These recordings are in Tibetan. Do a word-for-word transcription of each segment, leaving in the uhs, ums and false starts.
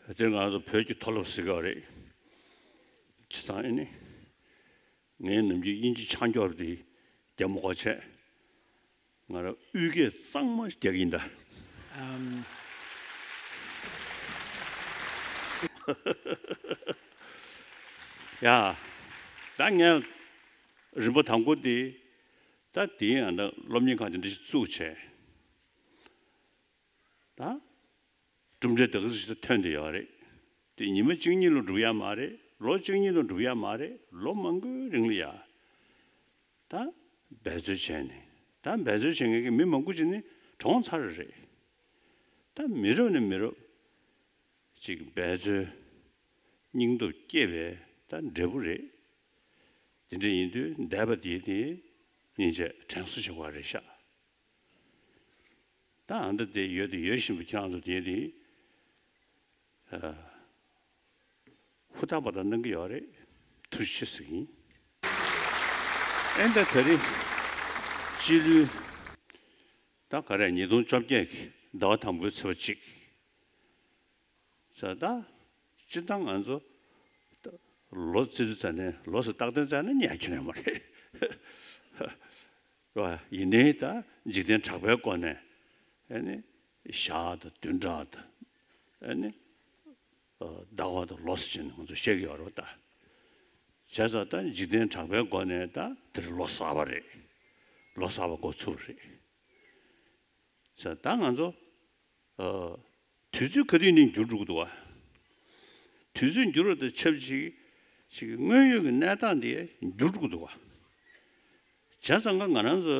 དེར་ང་ཚོ་བོད་ཀྱི་མཐོ་སློབ་ཟེར་གྱི་ཡོད་རེད། བྱས་ཙང་ཨེ་ནི། ངས་ནམ་རྒྱུན་དབྱིན་ཇི་ཆང་སྐྱོར་དེ་རྒྱབ་མ་དགོས་བྱས། ང་རང་དབུས་སྐད་གཙང་མ་རྒྱག་གི་ཡིན་ད། ཨམ། ཡ། ད་ངས་རིམ་པ་དང་པོ་དེ། ད་དེའི་ཨ་ད་སློབ་གཉེར་ཁང་དེ་འདྲ་ཞིག་བཙུགས་བྱས། ད། གྲུབ་འབྲས་དེ་ག་ཚོད་ཞིག་ཐོན་བསྡད་ཡོད་རེད། དེ་ཉི་མ་གཅིག་གཉིས་ལ་འགྲུབ་ཡ་མ་རེད། ལོ་གཅིག་གཉིས་ལ་འགྲུབ་ཡ་མ་རེད། ལོ་མང་པོའི་རིང་ལ་ཡ། ད་འབད་རྩོལ་བྱས་ནས། ད་འབད་རྩོལ་བྱེད་མཁན་གྱི་མི་མང་པོ་ཅིག་ནི་གྲོངས་ཚར་རེད། ད་མི་རབས་ནས་མི་རབས་ཅིག་འབད་རྩོལ་སྙིང་སྟོབས་སྐྱེས་པའི་ད་འབྲས་བུ་རེད། དེ་འདྲ་ཡིན་དུས་འདས་པ་དེ་དེ་སྙིང་རྗེ་དྲན་གསོ་བྱེད་དགོས་པ་རེད་ཤག་ད་ཨ་འདྲ་དེ་ཡོད་དེ་ཡོད་བཞིན་པ་ཁྱེད་རང་ཚོ་དེ་དེ། ཧུར་ཐག་པ་དང་གནང་གི་ཡོད་རེད། ཐུགས་རྗེ་ཆེ་ཟེར་གྱི་ཡིན། ཨེ་འདྲ་ད་རེས་སྤྱི་ལོའི་ད་ག་རེ་ཉིས་སྟོང་བཅོ་བརྒྱད་ཀྱི་ཟླ་བ་དང་པོའི་ཚེས་པ་གཅིག་ཟེར་ད། སྤྱིར་བཏང་ང་ཚོ་ལོ་རྩིས་དུས་ཙམ་ནས་ལོ་ཟེར་རྟགས་དོན་བཙལ་ན་ཉན་ཁྱོན་ནས་མ་རེད། རེད་བ། ཡིན་ནའི་ད་འཇིག་རྟེན་གྲགས་པའི་སྒོ་ནས་ཨེ་ནི་ཞག་དང་བདུན་ཕྲག་དང་ཨེ་ནི་ཟླ་བ་དང་ལོ་ཟེར་བྱས་ནས་ང་ཚོ་བཤད་ཀྱི་ཡོད་རེད་བ་ད། བྱས་ཙང་ད་འཇིག་རྟེན་གྲགས་པའི་སྒོ་ནས་ད་དེ་རིང་ལོ་གསར་པ་རེད། ལོ་གསར་པ་འགོ་ཚུགས་རེད། ཟེར་ད་ང་ཚོ། ཨ། དུས་ཚོད་ག་དུས་ནས་འགྱུར་འགྲོ་གི་འདུག་བ། དུས་ཚོད་འགྱུར་བ་དང་ཆབས་ཅིག་ཅིག་དངོས་ཡོད་ཀྱི་གནས་སྟངས་དེ་འགྱུར་འགྲོ་གི་འདུག་བ། བྱས་ཙང་ཀ་ང་རང་ཚོ་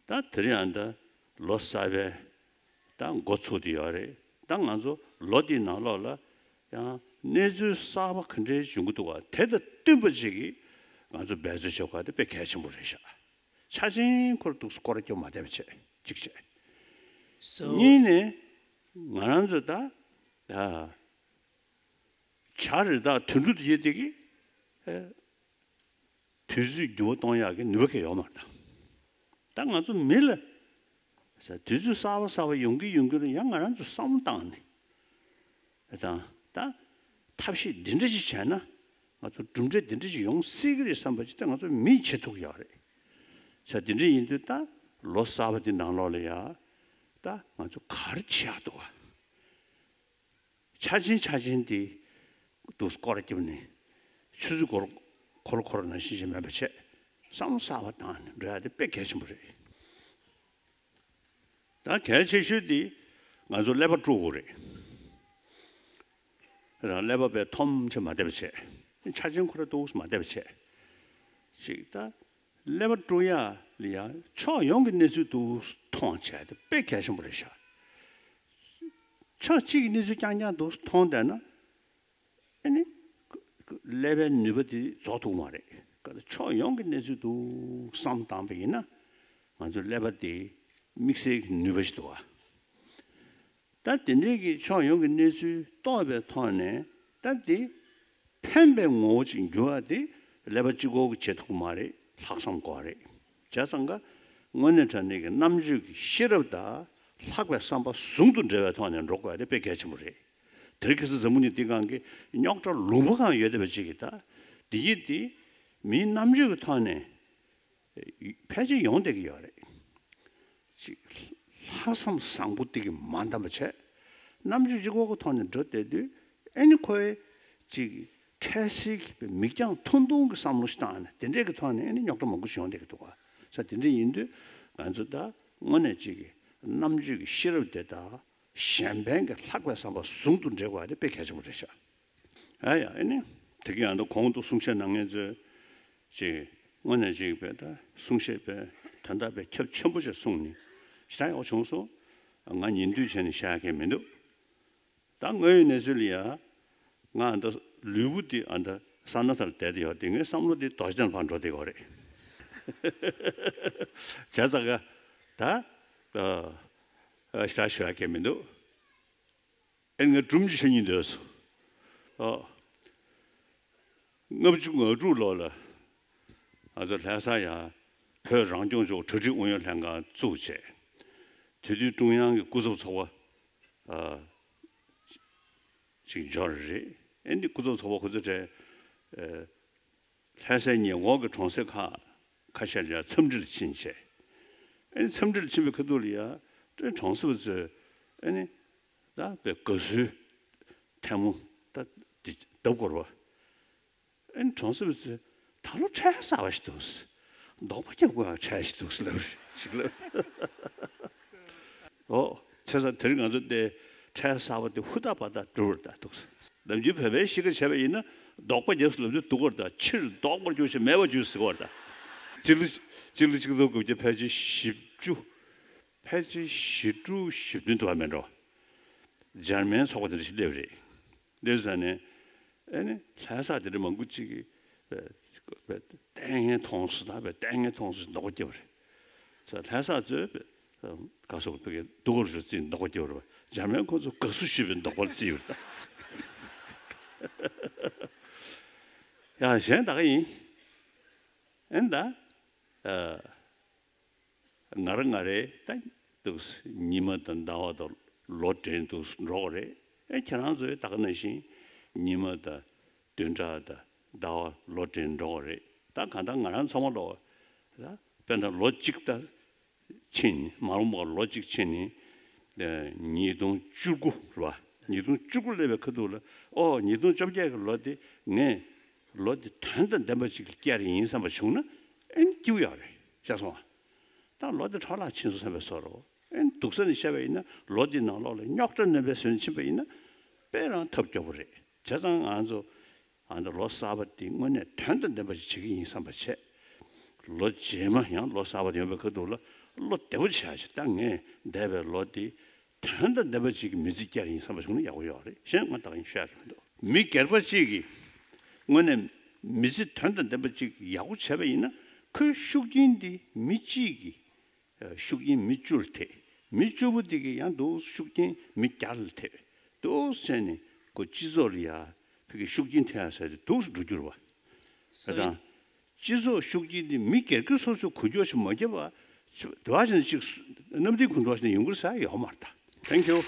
ད་དེ་རིང་ཨ་ད་ལོ་གསར་པའི་ད་འགོ་ཚུགས་བསྡད་ཡོད་རེད། ད་ང་ཚོ་ལོ་འདིའི་ནང་ལོགས་ལ་ཡང་གནས་ཚུལ་གསར་པ་ག་འདྲའི་འབྱུང་གི་འདུག་བ། དེ་དང་བསྟུན་པ་ཅིག་གིས་ང་ཚོ་འབད་རྩོལ་བྱེད་དགོས་པ་དེ་དཔེ་གལ་ཆེན་པོ་རེད་ཤག་ཆ་ཆེན་ཁོར་འདུག་སྐོར་ར་སྐྱོབ་མ་བསྡད་པ་བྱས་གཅིག་བྱས། གཉིས་ནས་ང་རང་ཚོ་ད་ད་བྱ་རི་དྭགས་དུད་འགྲོ་དེ་ཡོད་དེ་གི་ཨེ་དུས་ཚོད་འགྱུར་བ་གཏོང་ཡག་གི་ནུས་པ་གང་ཡོད་མ་རེད་ད། ད་ང་ཚོ་མི་ལ་ས་དུས་ཚོད་གསར་པ་གསར་པ་ཡོང་གི་ཡོང་གི་ལ་ཡང་ང་རང་ཚོ་བསམ་བློ་བཏང་ནས་ཨེ་དང་ད་ཐབས་ཤེས་འདི་འདྲ་ཞིག་བྱས་ན་ང་ཚོ་གྲུབ་འབྲས་འདི་འདྲ་ཞིག་ཡོང་སྲིད་གི་རེད་བསམ་པ་ཅིག་ད་ང་ཚོ་མིས་བྱེད་ཐུབ་ཀྱི་ཡོད་རེད། ས་འདི་འདྲ་ཡིན་དུས་ད་ལོ་གསར་པ་འདི་ནང་ལོགས་ལ་ཡ་ད་ང་ཚོ་ག་རེ་བྱེད་ཡག་འདུག་བ། ཆ་ཆེན་ཆ་ཆེན་དེ་འདུག་སྐོར་ར་སྐྱོབ་ནས་ཆུ་ཚོད་འཁོར་འཁོར་འཁོར་ནང་བཞིན་ཞིག་མེད་པ་བྱས་བསམ་བློ་གསར་པ་བཏང་ནས་འགྲོ་ཡ་དེ་དཔེ་གལ་ཆེན་པོ་རེད། ད་གལ་ཆེ་ཤོས་དེ་ང་ཚོ་ཀླད་པ་དཀྲུག་དགོས་རེད། རང་ཀླད་པ་དཔེ་མཐོམ་ཆེ་མ་བསྡད་པ་བྱས་ཆ་ཆེན་ཁོ་ར་འདུག་མ་བསྡད་པ་བྱས་ཅིག་ད། ཀླད་པ་དཀྲུག་ཡ་ལ་ཡ་ཕྱོགས་ཡོངས་ཀྱི་གནས་ཚུལ་དུ་མཐོང་བྱས་ཏེ་དཔེ་གལ་ཆེན་པོ་རེད་ཤག་ཕྱོགས་གཅིག་གི་གནས་ཚུལ་རྐྱང་རྐྱང་དུ་མཐོང་བསྡད་ན་ཨ་ནི་ཀླད་པའི་ནུས་པ་དེ་རྫོགས་ཐུབ་མ་རེད། ཕྱོགས་ཡོངས་ཀྱི་གནས་ཚུལ་དུ་བསམ་བཏང་པ་ཡིན་ན་ང་ཚོའི་ཀླད་པ་དེ་དམིགས་བསལ་གྱི་ནུས་པ་ཞིག་འདུག་བ། ད་དེ་འདྲའི་གི་ཕྱོགས་ཡོངས་ཀྱི་གནས་ཚུལ་རྟོགས་པའི་ཐོག་ནས་ད་དེ་ཕན་པའི་ངོ་བོ་ཅིག་འགྱུར་བ་དེ་ཀླད་པ་གཅིག་པོ་གིས་བྱེད་ཐུབ་ཀྱི་མ་རེད། ལྷག་བསམ་དགོས་རེད། བྱས་ཙང་ཀ་དངོས་གནས་དྲང་གནས་ཀྱི་རྣམ་དཔྱོད་ཀྱི་ཤེས་རབ་དང་ལྷག་པའི་བསམ་པ་ཟུང་དུ་འབྲེལ་བའི་ཐོག་ནས་འགྲོ་དགོས་ཡ་དེ་དཔེ་གལ་ཆེན་པོ་རེད། དེ་རིང་ཁ་སང་འཛམ་བུ་གླིང་འདི་སྒང་གི་རྙོག་དྲ་ལུང་པ་སྒང་ཡོད་བསྡད་པ་ཅིག་གིས་ད་འདི་ཡིན་དེ་མིའི་རྣམ་དཔྱོད་ཀྱི་ཐོག་ནས། ཕལ་ཆེར་ཡོང་བསྡད་ཀྱི་ཡོད་རེད། ཅིག་ལྷག་བསམ་བཟང་པོ་དེ་གི་མ་འདང་བ་བྱས། རྣམ་དཔྱོད་གཅིག་པོ་གི་ཐོག་ནས་འགྲོ་བསྡད་དུས་ཨེ་ནི་ཁོའི་ཅིག་འཕྲལ་སེལ་གྱི་མིག་རྒྱང་ཐུང་ཐུང་གི་བསམ་བློ་ཞིག་བཏང་ནས་དེ་འདྲས་ཀྱི་ཐོག་ནས་ཨེ་ནི་རྙོག་དྲ་མང་པོ་ཞིག་ཡོང་བསྡད་ཀྱི་འདུག་ག་ས་དེ་འདྲས་ཡིན་དུས་ང་ཚོ་ད་དངོས་གནས་ཅིག་གི་རྣམ་དཔྱོད་ཀྱི་ཤེས་རབ་དེ་དང་གཞན་ཕན་གྱི་ལྷག་པའི་བསམ་པ་ཟུང་དུ་འབྲེལ་དགོས་པ་དེ་དཔེ་གལ་ཆེན་པོ་རེད་ཤག་ཨ་ཡ་ཨེ་ནི་དེ་གི་ཡང་ད་གོང་དུ་གསུང་བཤད་གནང་མཁན་ཚོས་ཅིག་དངོས་གནས་ཅིག་བས་ད་གསུང་བཤད་པའི་དོན་དག་པའི་ཁྱབ་ཆེན་པོ་ཞིག་གསུངས་ནས་ཞེ་དྲག་ཡག་པོ་བྱུང་སོང་། ང་ཉིན་དུས་བྱས་ནས་བཤད་མཁན་མི་འདུག་ད་དངོས་ཡོད་གནས་ཚུལ་ལ་ཡ་ང་ཨ་ད་ལུས་པོ་འདི་ཨ་ད་ས་ན་ཐར་བསྡད་དེ་ཡོད་དེ་ངའི་བསམ་བློ་འདི་རྡོ་རྗེ་གདན་ལ་ཕར་འགྲོ་བསྡད་ཡོད་རེད། བྱས་ཙང་ཀ་ད་ཞེ་དྲག་ཞུ་ཡག་གི་མི་འདུག་ཨེ་ང་སྒྲུང་ཅིག་བཤད་སྙིང་འདོད་སོང་། ཨོ། ལྔ་བཅུ་ང་དྲུག་ལོ་ལ་ང་ཚོ་ལྷ་ས་ཡ་བོད་རང་སྐྱོང་ལྗོངས་གྲ་སྒྲིག་ཨུ་ཡོན་ལྷན་ཁང་བཙུགས་བྱས། དེ་དུས་ཀྲུང་དབྱང་གི་སྐུ་ཚབ་ཚོགས་པ་ཨ་ ཅིག་འབྱོར་རེད། ཨེ་འདི་སྐུ་ཚབ་ཚོགས་པ་ཁོ་ཚོ་གྲས་ལྷ་སའི་ཉེ་འཁོར་གྱི་གྲོང་གསེབ་ཁག་ཁ་ཤས་ལ་འཚམས་འདྲིར་ཕྱིན་བྱས། ཨེ་འཚམས་འདྲིར་ཕྱིན་པའི་ཁ་ཐུག་ལ་ཡ་གྲོང་གསེབ་པ་ཚོས་ཨེ་ནི་ད་དཔེ་དགའ་བསུའི་ཐལ་མོ་ད་འདི་བརྡབ་དགོས་རེད་བ། ཨེ་ནི་གྲོང་གསེབ་པ་ཚོས་ད་ལོ་ཁྲལ་གསར་པ་ཞིག་འདུག་འདོགས་པ་རྒྱབ་དགོས་ཡ་ཁྲལ་ཞིག་འདུག་ལབ་རེད་ཅིག་ལབ། ཨོ། བྱས་ཙང་དེ་རིང་ང་ཚོ་དེ་ཁྲལ་གསར་པ་དེ་ཧུར་ཐག་པ་ཐག་སྒྲུབ་པར་ད་འདུག་ནམ་རྒྱུན་བོད་པའི་གཤིས་ཀ་བྱས་པ་ཡིན་ན་ལྡོག་པ་རྒྱབ་སུ་ལབ་དུས་སྡུག་གོ་རེད་ད། ཕྱིར་ལྡོག་པར་གྱུར་ཞིང་མེད་པར་གྱུར་ཟེར་གོ་རེད་ད། སྤྱི་ལོ་སྤྱི་ལོ་གཅིག་སྟོང་དགུ་བརྒྱ་ཕལ་ཆེར་བཞི་བཅུ། ཕལ་ཆེར་བཞི་དྲུག་བཞི་བདུན་དུ་བ་མེད་འགྲོ། འཇར་མན་ཚོགས་པ་དེ་འདྲ་ཞིག་སླེབས་རེད། སླེབས་ས་ནས་ཨེ་ནི་ལྷ་ས་དེ་འདྲ་མང་པོ་ཅིག་གིས་ལྟས་ངན་མཐོང་སོང་ད་ལྟས་ངན་མཐོང་སོང་ཟེར་འདོགས་པ་རྒྱབ་རེད། ལྷ་ས་ཚོས་ག་སོགས་པའི་སྡུག་རུ་རྩིས་འདོགས་པ་རྒྱབ་རེད། འཇར་མན་ཁོ་ཚོ་དགའ་བསུ་ཞུས་པའི་འདོགས་པ་རྩིས་ཡོད་ད། ཡང་གཞན་ད་ག་ཡིན། ཨེ་ནི་ད། ང་རང་ང་རེ་ད་འདུག་ཉི་མ་དང་ཟླ་བ་དང་ལོ་དྲན་འདུག་འགྲོ་གི་རེད། ཨེ་ཁྱེད་རང་ཚོའི་ད་ག་ནང་བཞིན་ཉི་མ་དང་བདུན་ཕྲག་དང་ཟླ་བ་ལོ་དྲན་འགྲོ་གི་རེད། ད་གང་ལྟར་ང་རང་ཚང་མ་ལོ་ད་དཔེར་ན་ལོ་གཅིག་ད་ཕྱིན་ནི་མ་རུང་བ་ལོ་གཅིག་ཕྱིན་ནི་ཉིས་སྟོང་བཅུ་དགུ་རེད་བ། ཉིས་སྟོང་བཅུ་དགུ་སླེབས་པའི་ཁ་ཐུག་ལ་ཨོ་ཉིས་སྟོང་བཅོ་བརྒྱད་ཀྱི་ལོ་དེ་ངས་ལོ་དེ་དོན་དང་ལྡན་པ་ཅིག་ལ་བསྐྱལ་ཡིན་བསམ་པ་བྱུང་ན་ཨེ་ནི་སྐྱིད་པོ་ཡོད་རེད་ཤག་སོང་བ། ད་ལོ་དེ་འཕྲོ་བརླག་ཕྱིན་སོང་བསམ་པའི་བཟོ་འདྲ། ཨེ་ནི་སྡུག་ས་ནས་བཤད་པ་ཡིན་ན་ལོ་དེའི་ནང་ལོགས་ལ་རྙོག་དྲ་སྣོན་པའི་ཟོན་ཕྱིན་པ་ཡིན་ན་དཔེ་རང་ཐབས་སྐྱོ་པོ་རེད། བྱས་ཙང་ང་ཚོ་ཨ་ནི་ལོ་གསར་པ་དེ་དངོས་གནས་དོན་དང་ལྡན་པ་ཞིག་བྱེད་ཀྱི་ཡིན་བསམ་པ་བྱས། ལོ་རྗེས་མ་ཡང་ལོ་གསར་པ་དེ་ཡོང་བའི་ཁ་ཐུག་ལ་བློ་བདེ་པོ་བྱས་ཤིག་ད་ངས་འདས་པའི་ལོ་དེ་དོན་དང་ལྡན་པ་ཅིག་གི་མི་ཚེ་བསྐྱལ་ཡིན་བསམ་པ་བྱུང་ན་ཡག་པོ་ཡོད་རེད། གཞན་ང་ད་གིན་ཤོད་ཡག་མི་འདུག་མི་སྒེར་པ་གཅིག་གིས་དངོས་གནས་མི་ཚེ་དོན་དང་ལྡན་པ་ཅིག་ཡག་པོ་བྱས་པ་ཡིན་ན་ཁོའི་ཤུགས་རྐྱེན་དེ་མི་གཅིག་གི་ཤུགས་རྐྱེན་མི་བཅུ་ལ་ཐེབས། མི་བཅུ་པོ་དེ་གིས་ཡང་འདུག་ཤུགས་རྐྱེན་མི་བརྒྱ་ལ་ཐེབས། འདུག་བྱས་ནས་ཁོ་སྤྱི་ཚོགས་ལ་ཡ་ཕ་གི་ཤུགས་རྐྱེན་ཐེབས་ཡ་ཟེར་དེ་འདུག་འགྲོ་རྒྱུ་རེད་བ། དེ་དང་སྤྱི་ཚོགས་ཤུགས་རྐྱེན་དེ་མི་སྒེར་གྱི་སོ་སོ་འགུལ་སྐྱོད་ཞིག་མ་བརྒྱབ་པ་དེ་བ་ཞིག་ཅིག་གནམ་ཐིག་ཁུང་དུ་བ་ཞིག་ཡོང་གི་རེད་ཟེར་ཡ་ཡོད་མ་རེད་ད། Thank you།